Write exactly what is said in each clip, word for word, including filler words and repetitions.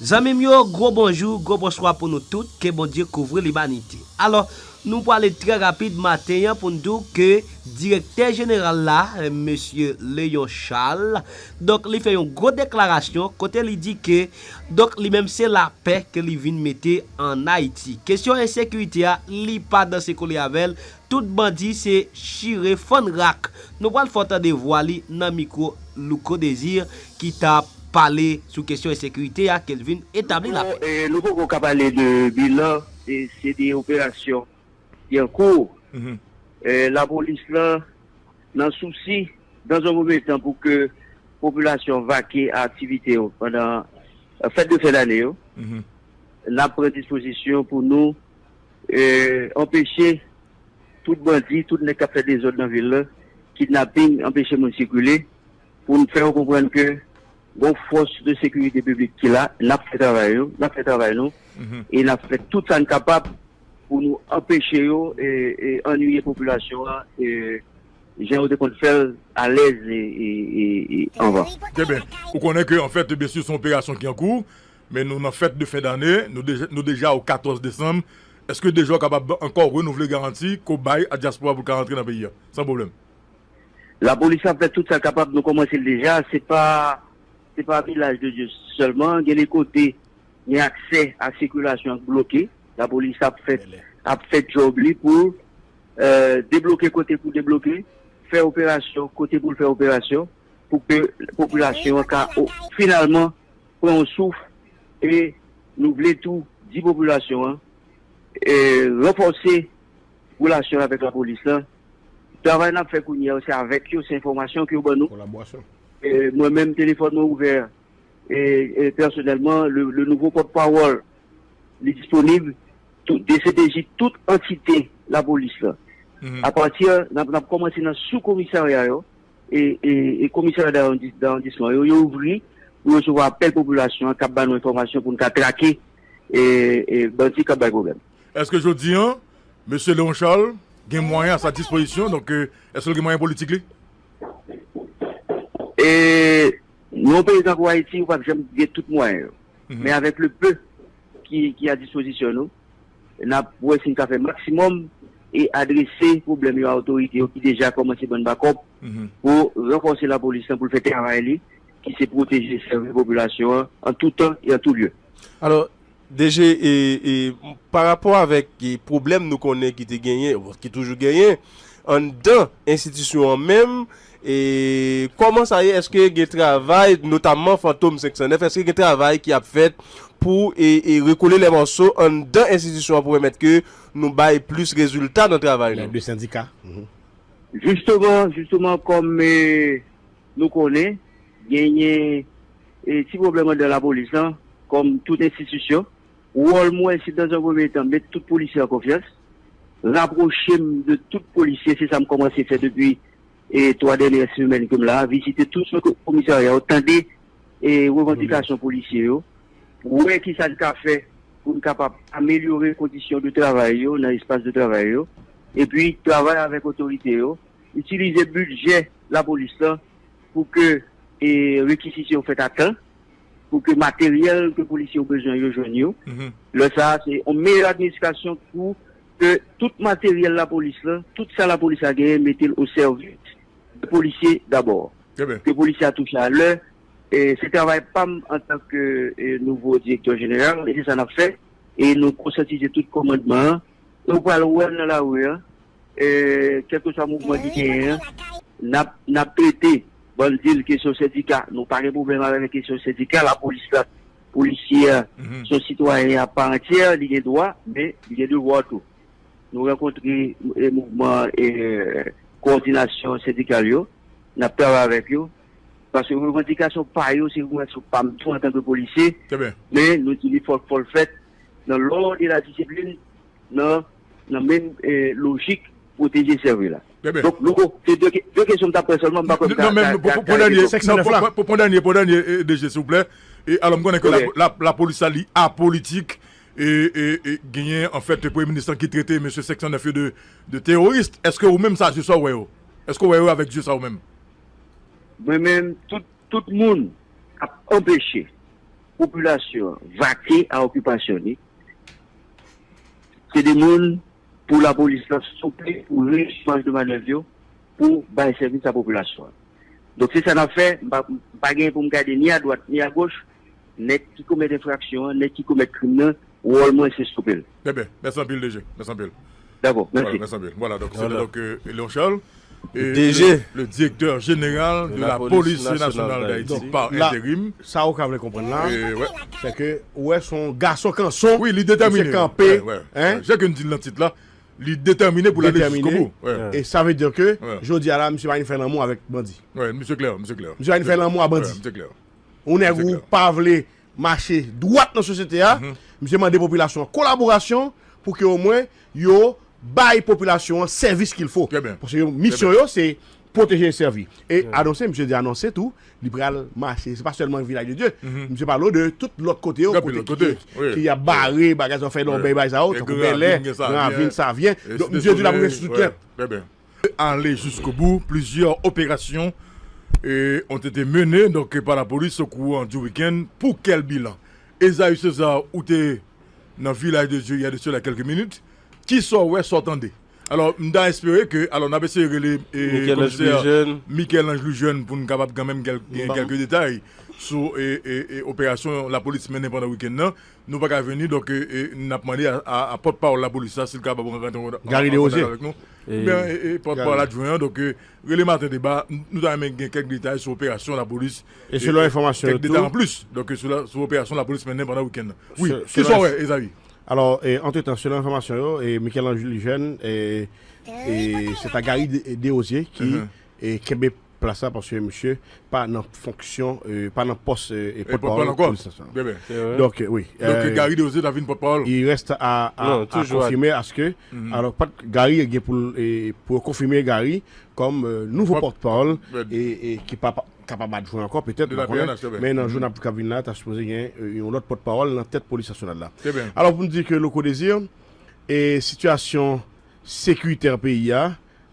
Zanmi m yo, gwo bonjou, gwo bonswa pou nou tout, ke Bondye kouvri limanite. Alò, nou prale trè rapid maten an pou n di w ke direktè jeneral la, eh, mesye Léon Charles, donk, li fè yon gwo deklarasyon kote li di ke, donk, li menm se lapè ke li vin mete ann Ayiti. Kesyon ensekirite a, li pa danse kole avè l, tout bandi se chire fann rak. Nou pral fè w tande vwa li nan mikwo Louko Désir ki t ap pale sou kesyon ensekirite a ke l vin etabli lapè. Bon, eh, nou poko ka pale de bilan, eh, se de operasyon ki an kou. Mhm. Eh, lapolis lan, nan sousi, dans un premier temps, pou ke popilasyon vake a aktivite yo pandan, eh, fèt de fen dane yo, mhm, n ap pran dispozisyon pou nou, eh, anpeche tout bandi, tout nèg k ap fè dezòd nan vil la, kidnaping, anpeche moun sikile, pou n fè yo konprann ke gon fòs de sekirite piblik ki la, n ap fè travay yo, n ap fè travay nou, mhm, e n ap fè tout sa n kapab pou nou anpeche yo, e, e annuiye popilasyon an, e, jan yo te konn fè l alèz e, e, e, e anvan. Trè byen. Ou konnen ke, anfèt, byensi, se yon operasyon ki an kou, men nou nan fèt de fen dane, nou deja, nou deja o katòz desanm. Èske deja w kapab ankò renouvle garanti ke w bay a dyaspora pou l ka rantre nan peyi a, san pwoblèm? Lapolis ap fè tout sa l kapab, nou kòmanse l deja, se pa, se pa Vilaj de Dye sèlman, gen de kote, gen aksè a sikilasyon k bloke, lapolis ap fè, ap fè djòb li pou, eh, debloke kote pou debloke, fè operasyon kote pou l fè operasyon, pou ke popilasyon an ka, o, finalman, pran yon souf, e nou vle tou di popilasyon an, e ranfòse relasyon avèk lapolis lan. Travay n ap fè kounye a, se avèk yo, se enfòmasyon ke yo ban nou. Kolaborasyon. E mwen menm, telefòn mwen ouvè, e, e pèsonèlman, le, le nouvo pòtpawòl, li disponib, tout, D C P J, tout antite lapolis lan. Mhm. Apati, n ap, n ap kòmanse nan sou komisarya yo, e, e, e komisarya dawondis-, dawondisman yo, yo ouvri pou resevwa apèl popilasyon an k ap ba nou enfòmasyon pou n ka trake, e, e bandi k ap bay pwoblèm. Èske jodi an, mesye Léon Charles gen mwayen a sa dispozisyon? Donk, e, èske l gen mwayen politik li? E, nan yon peyi tankou Ayiti, ou p ap janm gen tout mwayen yo. Mhm. Men avèk le peu ki, ki a dispozisyon nou, n ap wè si n ka fè maksimòm e adrese pwoblèm yo a otorite yo ki deja kòmanse ban n bakòp, mhm, pou ranfòse lapolis lan pou l fè travay li, ki se pwoteje, sèvi popilasyon an, an tou tan e an tou lye. Alò, D G, e, e, pa rapò avèk, e, pwoblèm nou konnen ki te genyen, ki toujou genyen, anndan enstitisyon an menm, e kòman sa ye? Èske gen travay, notamman Fantom senk san nèf, èske gen travay ki ap fèt pou, e, e rekole lè mòso anndan enstitisyon an pou pèmèt ke nou bay plis rezilta nan travay nou? Lè de sendika. Mhm. Jisteman, jisteman, kòm, e, nou konnen, genyen, e, ti pwoblèm anndan lapolis lan, kòm tout enstitisyon. Wòl mwen, se dans un premier temps, met tout polisye an konfyans, rapwoche m de tout polisye, se sa m kòmanse fè depi, e, twa dènye semèn ke m la, vizite tout komisarya yo, tande, e, revandikasyon polisye yo, wè kisa n ka fè pou n kapab amelyore kondisyon de travay yo nan espas de travay yo, epi travay avèk otorite yo, itilize bidjè lapolis lan pou ke, e, rekizisyon fèt a tan, pou ke materyèl ke polisye yo bezwen yo jwenn yo. Mhm. Lè sa a, se yon meyè administrasyon pou ke tout materyèl lapolis lan, tout sa lapolis la genyen, mete l o sèvis de polisye dabò. Trè byen. Ke polisye a touche a lè. E se travay pa m antanke, e, nouvo direktè jeneral, e se sa n ap fè. E nou konsyantize tout kòmandman an. E w pral wè l nan lari an, e, kèlkeswa mouvman ki genyen an, n ap, n ap trete. Ban n di l kesyon sendika. Nou pa gen pwoblèm avèk kesyon sendika. Lapolis la, polisye a, mhm, se yon sitwayen a pa antyè, li gen dwa, men li gen devwa tou. Nou rankontre, e, mouvman, e, kowòdinasyon sendikal yo, n ap travay avèk yo, paske revandikasyon pa yo, se revandikasyon pa m tou antanke polisye, trè byen, men nou di li fòk, fòk l fèt nan lòd e la disiplin, nan, nan menm, e, lojik pwoteje sèvi la. Trè byen. Donk, Louko, se de ke-, de kesyon m t ap pran sèlman, m pa kwè m ka, non, men ka, pou, ka, pou, ka pou dènye, non, pou, pou, pou dènye, pou dènye, e, D G, silvouplè. E alò, m konnen ke la, la, lapolis la, li apolitik, e, e, e genyen, anfèt, premye minis lan ki trete mesye senk san nèf yo de, de teworis. Èske ou menm, sa, se sa w wè yo? Èske w wè yo avèk zye sa ou menm? Mwen menm, tout, tout moun k ap anpeche popilasyon an vake a okipasyon li, se de moun pou lapolis la souple pou rejwenn maj de manèv yo pou bay sèvis a popilasyon an. Donk, se sa n ap fè. M pa, m pa gen pou m gade ni adwat ni agoch. Nèg ki komèt enfraksyon an, nèg ki komèt krim nan, wòl mwen se stope l. Trè byen. Mèsi anpil, D G. Mèsi anpil. Dakò, mèsi. Voilà, mèsi anpil. Voilà, donk, se te donk, euh, Léon Charles, euh, le, le directeur général de la police nationale d'Haïti par intérim. Sa ou ka vle konprann la, se ke ou wè se yon gason kanson, misye kanpe, hein? Jan ke n di l nan tit la, li detèmine pou l ale jiskobou. E sa vle di ke jodi a la, misye pa vin fè lanmou avèk bandi. Misye klè, misye klè. Misye pa vin fè lanmou a bandi. Yon nèg ou pa vle mache dwat nan sosyete a, misye mande popilasyon an kolaborasyon pou ke omwen yo bay popilasyon an sèvis qu'il faut. Paske misyon yo se pwoteje e sèvi. E anonse, misye di anonse tou, li pral mache, se pa sèlman Vilaj de Dye. Misye pale de tout lòt kote yo, kote ki, ki ap bare, bagay sa yo fè nan bèy, bagay sa yo, tankou Bèlè, Gran Ravin, Savyen. Donk, misye di l ap rete sou tèt. Ale jiskobou, plizyè operasyon, eh, ont été menées, donc, par la police au courant du week-end. Pour quel bilan? Esaü César, ou te nan Vilaj de Dye il y a de cela quelques minutes. Kisa w wè, sa w tande? Alò, m ta espere ke, alò, n ap eseye rele, eh, komisè Michel-Ange Louis Jeune pou n kapab kanmenm kèl-, gen kèlke detay sou, eh, eh, eh, operasyon lapolis mennen pandan wikenn nan. Nou pa ka vini, donk, eh, eh, n ap mande a, a, a pòtpawòl lapolis la, si l ka ba nou rantre an kontak avèk nou. Oubyen, eh, eh, pòtpawòl adjwen an, donk, eh, rele Maten Deba, n-, nou ta renmen gen kèk detay sou operasyon lapolis. E selon enfòmasyon yo tou, kèk detay anplis, donk, sou la, sou operasyon lapolis mennen pandan wikenn nan. Wi, kisa w wè, Esaü? Alò, eh, antretan, selon enfòmasyon yo, eh, Michel-Ange Louis Jeune, eh, eh, se ta Gary De-, Desrosiers ki, eh, kenbe plas la, paske misye pa nan fonksyon, eh, pa nan pòs, eh, pòtpawòl polis la. Donk, eh, wi. Donk, eh, Gary Desrosiers ta vin pòtpawòl? Il reste à, à, à confirmer, à ce que, alò, pa t-, Gary gen pou l, eh, pou yo konfime Gary kòm, eh, nouvo pòtpawòl e, e ki pa, pa kapab adjwen ankò, petèt, m pa konnen. Men nan jou n ap, k ap vin la, ta sipoze gen, eh, yon lòt pòtpawòl nan tèt polis nasyonal la. Alò, pou n di ke Louko Désir, eh, sitiyasyon sekiritè peyi a,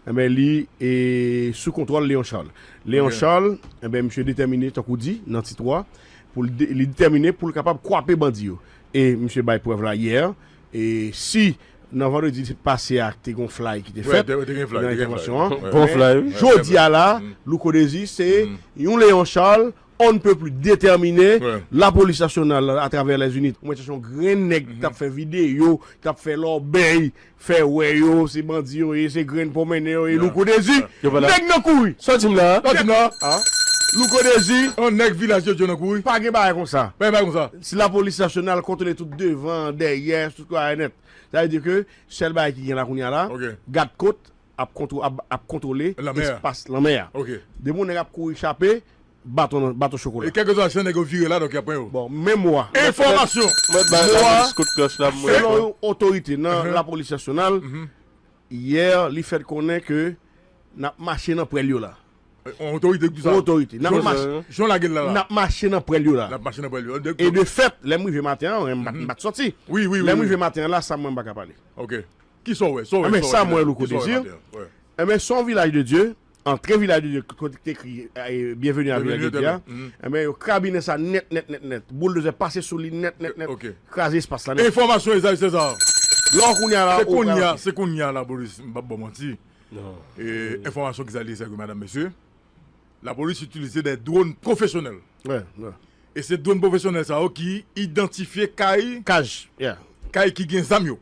enben, li, eh, sou kontwòl Léon Charles. Léon Charles, enben, misye detèmine, tankou di, nan tit ou a, pou l de-, li detèmine pou l kapab kwape bandi yo. E misye bay prèv la yè. E si nan vandredi pase a, te gen yon flay ki te fèt nan entèvansyon an, men jodi a la, Louko Désir se yon Léon Charles on ne peut plus déterminé, lapolis nasyonal atravè lèzini. Mwen chèche yon grenn nèg ki t ap fè videyo, ki t ap fè lòbèy, fè wè yo se bandi yo ye, se grenn pwomennen yo ye, Louko Désir. Nèg nan kouri. Sa w di m la? Sa w di m la? Louko Désir. Yon nèg Vilaj de Dye nan kouri. Pa gen bagay konsa. Pa gen bagay konsa. Si lapolis nasyonal kontwole tout devan, dèyè, tout bagay nèt. Sa vle di ke sèl bagay ki gen la kounye a la, gad kot ap kontwo-, ap, ap kontwole espas lanmè a. Depi yon nèg ap kouri chape, baton, baton chokola. E kèlkeswa jan nèg yo vire la, donk y ap pran yo. Bon, men mwa. Enfòmasyon. Mwen bay lapolis kout klòch la, mwen. Selon yon otorite nan lapolis nasyonal, yè, li fè konnen ke n ap mache nan prèl yo la. Yon otorite ki di sa? Yon otorite. N ap mache. Jan w lage l la, la. N ap mache nan prèl yo la. N ap mache nan prèl yo. E de fèt, lè m rive maten an, m pa t, m pa t sòti. Wi, wi, wi. Lè m rive maten an la, sa mwen m pa ka pale. Ok. Kisa w wè? Sa w wè? Enben, sa mwen, Louko Désir. Enben, se yon Vilaj de Dye, antre Vilaj de Dye, kote ki te ekri, eh, Bienvenue à Vilaj de Dye a. Enben, yo krabinen sa nèt, nèt, nèt, nèt. Bouldozè pase sou li nèt, nèt, nèt. Kraze espas la nèt. Enfòmasyon, Esaü César. Lò kounye a la, se kounye a, se kounye a lapolis, m p ap ba w manti. E enfòmasyon ki sale, se ke, madam, mesye, lapolis itilize de dwòn pwofesyonèl. E se dwòn pwofesyonèl sa yo ki idantifye kay, kay ki gen zam yo.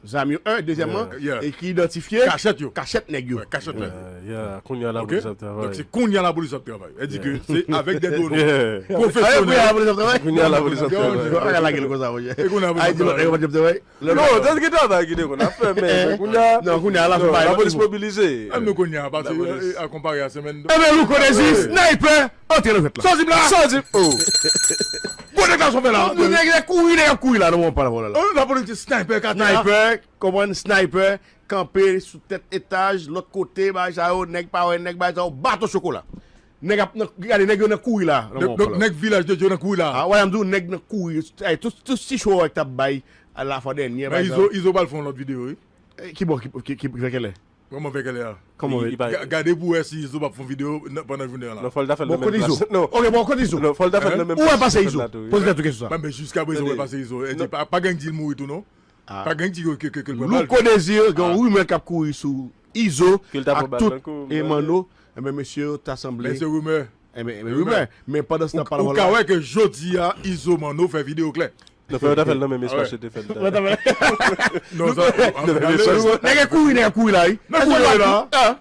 Zam yo, en, dezyèmman, e ki idantifye kachèt yo, kachèt nèg yo. Kounye a lapolis ap travay. Donk, se kounye a lapolis ap travay. Sa vle di ke se avèk de dwòn pwofesyonèl. Kounye a lapolis ap travay. Kounye a lapolis ap travay. Ay, di lòt nèg yo pa t ap travay. Non, tèt gen travay ki te konn ap fè, men, men kounye a, non, kounye a, la, non, lapolis mobilize. Menm nou kounye a, pase, eh, a konpare a semèn. Enben, Louko Désir, sniper, antre nan jwèt la. Sa w di m la? Sa w di m? Oh. Bon, nèg la, sa w fè la? Nèg la kouri, nèg ap kouri la, nan moman pa la, la. Oh, lapolis di sniper, kate a. Sniper, konprann, sniper, kanpe sou tèt etaj, lòt kote, bagay sa yo, nèg pa wè, nèg bagay sa yo, baton chokola. Nèg ap nan, gade, nèg yo nan kouri la. Donk, nèg Vilaj de Dye nan kouri la. Ah, wè, m di w, nèg nan kouri. Ay, tout, tout ti cho wè k t ap bay a lafwa dènye. Men Izo, Izo pral fè yon lòt videyo, wi. Eh, ki bò, ki, ki, ki, ki, kèlè? Kòman fè kèlè a? Kòman Li- fè? li pa- Ga- Gade pou wè si Izo p ap fè yon videyo nan- pandan jounen an la. Non, fò l ta fè l Bon, nan menm kote Izo? plas. Non. Ok, bon, kote Izo? Non, fò l ta fè l nan Hein? menm Ou wè plas. pase Fè l Izo? la tou, wi. Poze tèt ou kesyon sa. Mwen, men jiska prezan, Non. wè pase Izo. E ti pa pa gen di l mouri tou, non. Pa gen di ke ke ke ke l pran bal. Louko Désir, gen yon rimè k ap kouri sou Izo Ke l ta ak pran bal tout nan kou, e men- Manno. Enben, mesye yo ta sanble. Men se rimè. Enben, enben, rimè. Men pandan se tan, pa Ou ka wè ke jodi a, Izo Manno fè videyo klè. Non, fè yo ta fè l nan menm Ah espas wè. yo te fè l. Non, sa, ou- ah, men, Nèg kouri, nèg kouri la, wi. Nèg kouri la. Ah.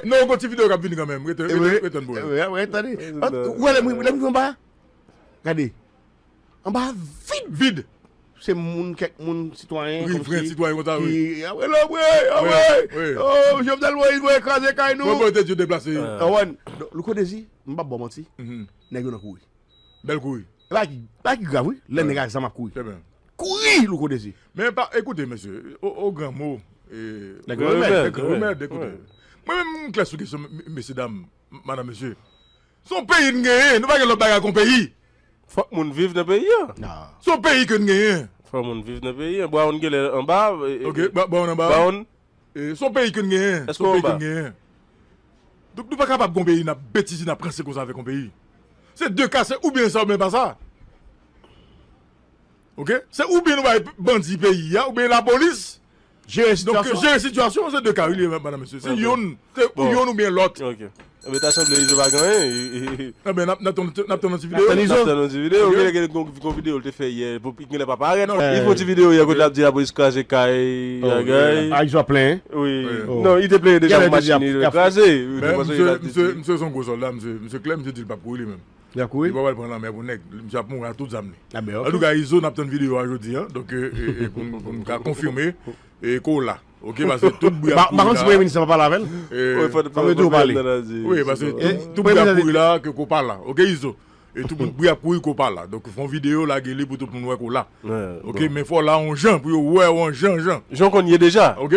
Non, yon ti videyo k ap vini kanmenm. Rete, rete, rete, rete, bro. Ou wè lè m lè m jwenn ba? Gade. Anba vid. Vid. Se moun, kèk moun, sitwayen. Rivren, sitwayen konsa, wi. Ki, ah, wè, lòb, wè, ah, Wi, wè. wi. Oh, Jovenel Moïse voye kraze kay nou. Mwen, mwen te di yo deplase. Awen, Louko Désir, m p ap ba w manti. Mhm. Nèg yo nan kouri. Bèl kouri. E pa ki, pa ki grav, wi. Lè nèg ak zam ap kouri. Trè byen. Kouri, Louko Désir. Men pa, ekoute, mesye, o, o gran mo, e, Nèg yo remèd, nèg yo remèd, ekoute. Wi. Mwen menm, m klè sou kesyon, m- m- mesye dam, m- madanm, mesye. Se yon peyi n genyen, nou pa gen lòt bagay kon peyi. Fòk moun viv nan peyi a. Ah. Se yon peyi ke n genyen. Fòk moun viv nan peyi a. Brown genlè anba. e, e, Ok, ba- ba w nan ba. Brown. E, se yon peyi ke n genyen. Èske Se yon w peyi ke anba? n genyen. Donk, nou pa kapab gon peyi n ap betize, n ap ranse konsa avèk yon peyi. Se de ka, se oubyen sa oubyen pa sa. Ok? Se oubyen nou bay bandi peyi a, oubyen lapolis. Jere Donk, sitiyasyon. jere sitiyasyon, se de ka, wi, li ye, madanm, mesye. Se Ok. youn, se Bon. youn oubyen lòt. Ok. Enben, ta sanble Izo pa gen anyen. Enben, n ap, n ap tann, n ap tann yon ti N ap tann videyo. Izo. N ap tann yon ti videyo. Ok. Gen gen yon videyo l te fè yè. Pou ki genlè pa parèt. Non. Li fè yon ti videyo yè kote l ap di lapolis kraze kay. Oh, Bagay. Ah, Izo ap plenyen. Wi. Oh. Non, li te plenyen deja Genlè pou te di machin ap- li ap- kraze. Wi, Men, te panse misye, li ap misye, di- misye se yon gwo sòlda, misye, misye klè, misye di l p ap kouri li menm. Li ap kouri? Li pa pral pran lanmè pou nèg. Misye ap mouri ak tout zam li. Ah, ben, ok. Antouka, Izo, n ap tann videyo a jodi a. Donk, e, e, e, pou, n- pou n ka konfime e, ke w la. Ok, paske tout bri ap Pa pa kouri konn si la. Premye Minis la pa pale avè l. E, Fò nou tou pale. Wi, paske tout, tout bri ap kouri la ke, ke w pa la. Ok, Izo. E tout moun bri ap kouri ke w pa la. Donk, fè yon videyo, lage li pou tout moun wè ke w la. Ok, men fò w la yon jan pou yo wè w yon jan, jan. Jan w konn ye deja. Ok?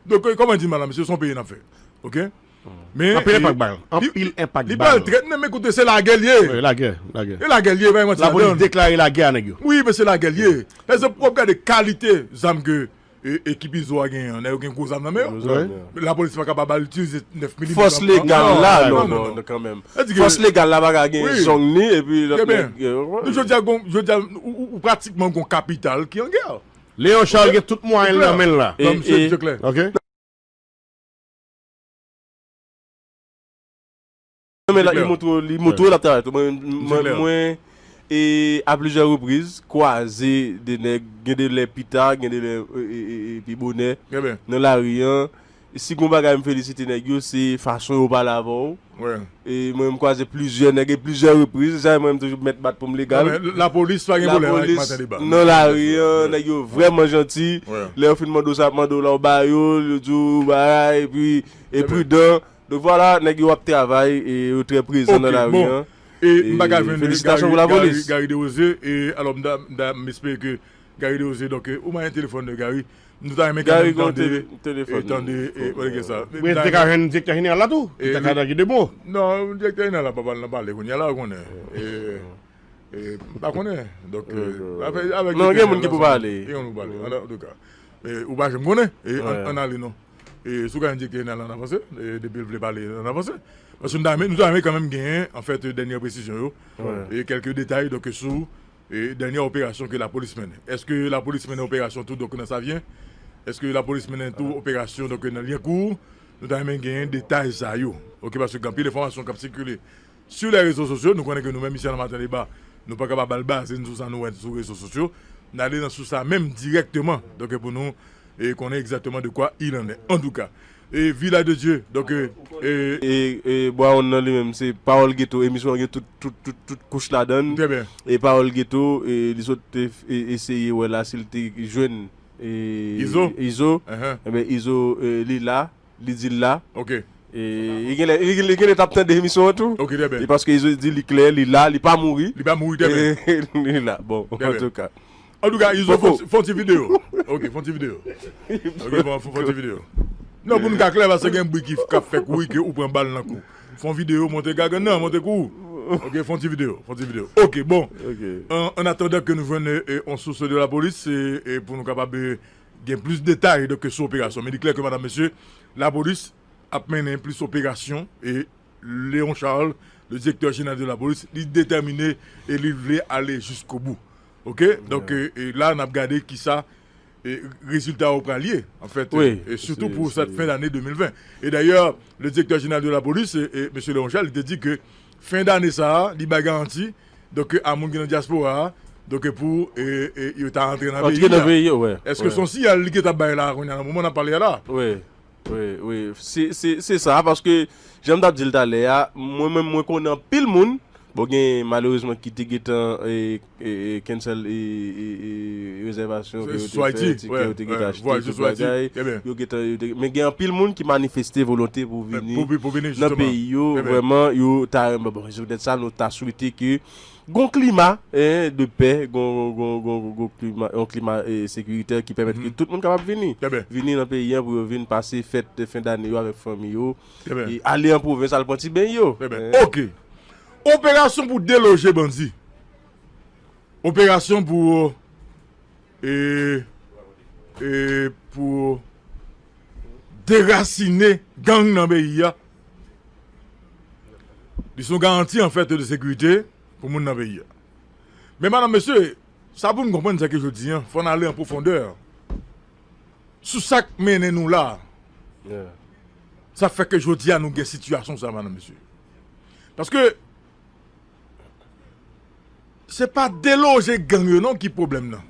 Donk, e, kòman di m la, mesye, se yon peyi n ap fè. Ok? Men, Anpil e, enpak bal. li- Anpil enpak Li pral bal. Trèt, men, men, ekoute, se lagè l ye. Wi, lagè, lagè. E lagè l ye, pa yon manti Lapolis ladan. Deklare lagè a nèg yo. Wi, men se lagè l ye. Lè w ap gade kalite zam ke, e, ekip Izo a genyen an, nèg yo gen gwo zam nan men yo. Wi. Lapolis pa kapab al itilize nèf milimèt. Fòs legal non, la, non, non, non, non, non. Kanmenm. Sa di ke- Fòs legal la pa ka gen Wi. zong ni, epi lòt Trè byen. nèg, e, Nou jodi a, gon- jodi a, ou, ou, ou pratikman gon kapital ki an gè. Léon Charles gen tout mwayen l nan men l la. E, Non, misye, e- misye klè. Ok? Non, men la, Klè. li montre, li montre l ap travay tou. Mwen, mwen, klè. Mwen, e, a plizyè repriz, kwaze de nèg, gen de lè pita, gen de lè, e, e, e, e, pi bonè, Trè byen. nan lari an. Si gon bagay m felisite nèg yo, se fason yo pale avè w. Wi. E mwen, m kwaze plizyè nèg, e plizyè repriz, sa, mwen, m toujou mèt bat pou m legal. Non, men lapolis pa gen pwoblèm avèk Maten Deba. Nan lari an, nèg yo vrèman janti. Wi. Lè yo fin mande w sa, ap mande w la, w ba yo, yo di w bagay, epi, e pridan. Donk, vwala, nèg yo ap travay, e yo trè prezan nan lari an. E m pa ka jwenn felisitasyon pou lapolis. Gary Derose, e alò, m ta, m ta, m espere ke Gary Derose, donk, e, ou manyen telefòn de Gary. Nou ta renmen kanmenm tande, e, tande, e, wè gen sa. Mwen te ka jwenn direktè jeneral la tou. Te ka dage de mo. Non, direktè jeneral la pa pral nan pale kounye a la, ou konnen. E, e, m pa konnen. Donk, e, avèk, avèk Non, gen moun ki pou pale. Gen moun pou pale. An, an tou ka. E, ou pa janm konnen. E, an, an ale non. E, si w ka jwenn direktè jeneral la, n avanse. E, depi l vle pale, n avanse. Paske nou ta renmen, nou ta renmen kanmenm genyen, anfèt, dènye presizyon yo. E kèlke detay, donk, sou e dènye operasyon ke lapolis mennen. Èske lapolis mennen operasyon tou, donk, nan Savyen? Èske lapolis mennen tou operasyon, donk, nan Lyankou? Nou ta renmen genyen detay sa yo. Ok, paske gen anpil enfòmasyon k ap sikile sou lè rezo sosyo. Nou konnen ke nou menm isi nan Maten Deba, nou pa kapab al baze n sou sa nou wè sou rezo sosyo. N ale nan sous sa menm dirèkteman. Donk, pou nou, e, konnen egzakteman de kwa il en est. Antouka, e, Village de Dieu, donk, e, e, E, e Brown nan li menm, se Pawòl Geto, emisyon an gen tout, tout, tout, tout kouch ladan l. Trè byen. E Pawòl Geto, e, li sot te f- e, eseye wè la si l te jwenn, e, Izo? Izo. Ahan. Enben, Izo, e, li la, li di l la. Ok. E, li genlè, li genlè, li genlè t ap tande emisyon an tou. Ok, trè byen. E paske Izo di li klè, li la, li pa mouri. Li pa mouri, trè byen. E, li la. Bon, Trè byen. Antouka. Antouka, Izo, Fofo. Fon, fon ti videyo. Ok, fon ti videyo. Ok, fon, fon, fon ti videyo. Non, pou n ka klè, paske gen bri ki k ap fè kouri ke ou pran bal nan kou. Fon videyo, monte gagann nan, monte kou. Ok, fon ti videyo, fon ti videyo. Ok, bon. Ok. An, an atandan ke nou jwenn, e, e, on sous de lapolis, e, e pou nou kapab, e, gen plis detay, donk, sou operasyon. Men li klè ke, madanm, mesye, lapolis ap mennen plis operasyon e Léon Charles, le directeur général de la police, li detèmine e li vle ale jiskobou. Oke? Donk, e, e la, n ap gade kisa e rezilta yo pral ye, anfèt, e, e sitou pou sèt fen dane de mil ven. E dayè, le directeur général de la police, e, e, mesye Léon Charles, li te di ke fen dane sa a, li bay garanti, donk, a moun ki nan dyaspora a, donk, pou, e, e, yo ta antre nan peyi a. Èske se yon siyal li gentan bay la, kounye a, nan moman n ap pale a la? Wi, wi, wi. Se, se, se sa, paske, jan m t ap di l talè a, mwen menm, mwen konnen anpil moun, bon, gen, malerezman, ki te gentan, e, e, e, cancel, e, e, e, rezèvasyon ke yo te fè, tikè yo te gentan achte, tout bagay, yo gentan, yo te, men gen anpil moun ki manifeste volonte pou vini nan peyi yo, vrèman, yo ta renmen, bon, se poutèt sa, nou ta swete ke gon klima, en, de pè, gon, gon, gon, gon, gon klima, yon klima, e, sekiritè ki pèmèt ke tout moun kapab vini. Vini nan peyi an pou yo vin pase fèt de fen dane yo avèk fanmi yo. E ale an pwovens, al pran ti beny yo. Oke. Operasyon pou deloje bandi. Operasyon pou, e, e, pou derasine gang nan peyi a. Li se yon garanti, anfèt, de sekirite pou moun nan peyi a. Men, madanm, mesye, sa pou n konprann, se ke jodi a, fò n ale an pwofondè sou sa k mennen nou la. Sa fè ke jodi a, nou gen sitiyasyon sa, madanm, mesye. Paske se pa deloje gang yo non ki pwoblèm nan.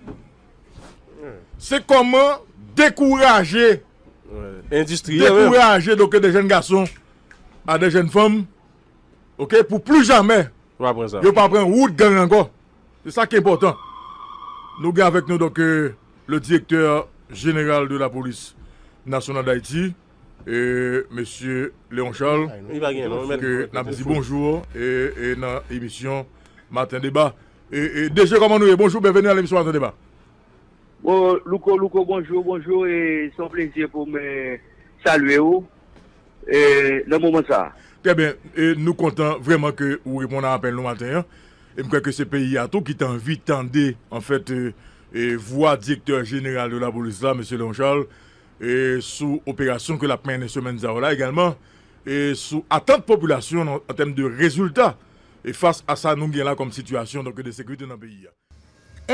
Se kòman dekouraje, dekouraje, donk, de jeunes garçons, à des jeunes femmes, oke, pou pli jamè yo pa pran wout gang ankò. Se sa ki enpòtan. Nou gen avèk nou, donk, e, le directeur général de la police nationale d'Haïti, e, mesye Léon Charles, ke n ap di bonjou, e, e nan emisyon Maten Deba. E, e, D G, kòman nou ye? Bonjou, byenveni nan emisyon Maten Deba. Bon, Louko, Louko, bonjou, bonjou, e se yon plezi pou mwen salye w, e, nan moman sa a. Trè byen, e nou kontan vrèman ke ou reponn a apèl nou maten an. E m kwè ke se peyi a tou ki te anvi tande, anfèt, e, e, vwa direktè jeneral de lapolis la, mesye Léon Charles, e, sou operasyon ke l ap mennen semèn sa yo la egalman, e sou atant popilasyon an, an tèm de rezilta, e fas a sa nou gen la kòm sitiyasyon, donk, de sekirite nan peyi a.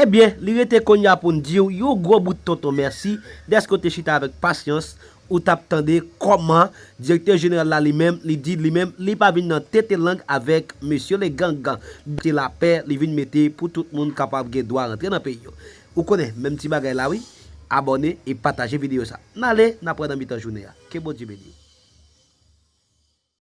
Ebyen, li rete kounye a pou n di w yon gwo bout tonton mèsi dèske w te chita avèk pasyans, ou t ap tande kòman direktè jeneral la li menm, li di li menm, li pa vin nan tete lang avèk mesye Legang. Li te lapè, li vin mete pou tout moun kapab gen dwa rantre nan peyi yo. Ou konnen, menm ti bagay la wi, abòne e pataje videyo sa. N ale, n ap wè nan mitan jounen an. Ke Bondye beni w.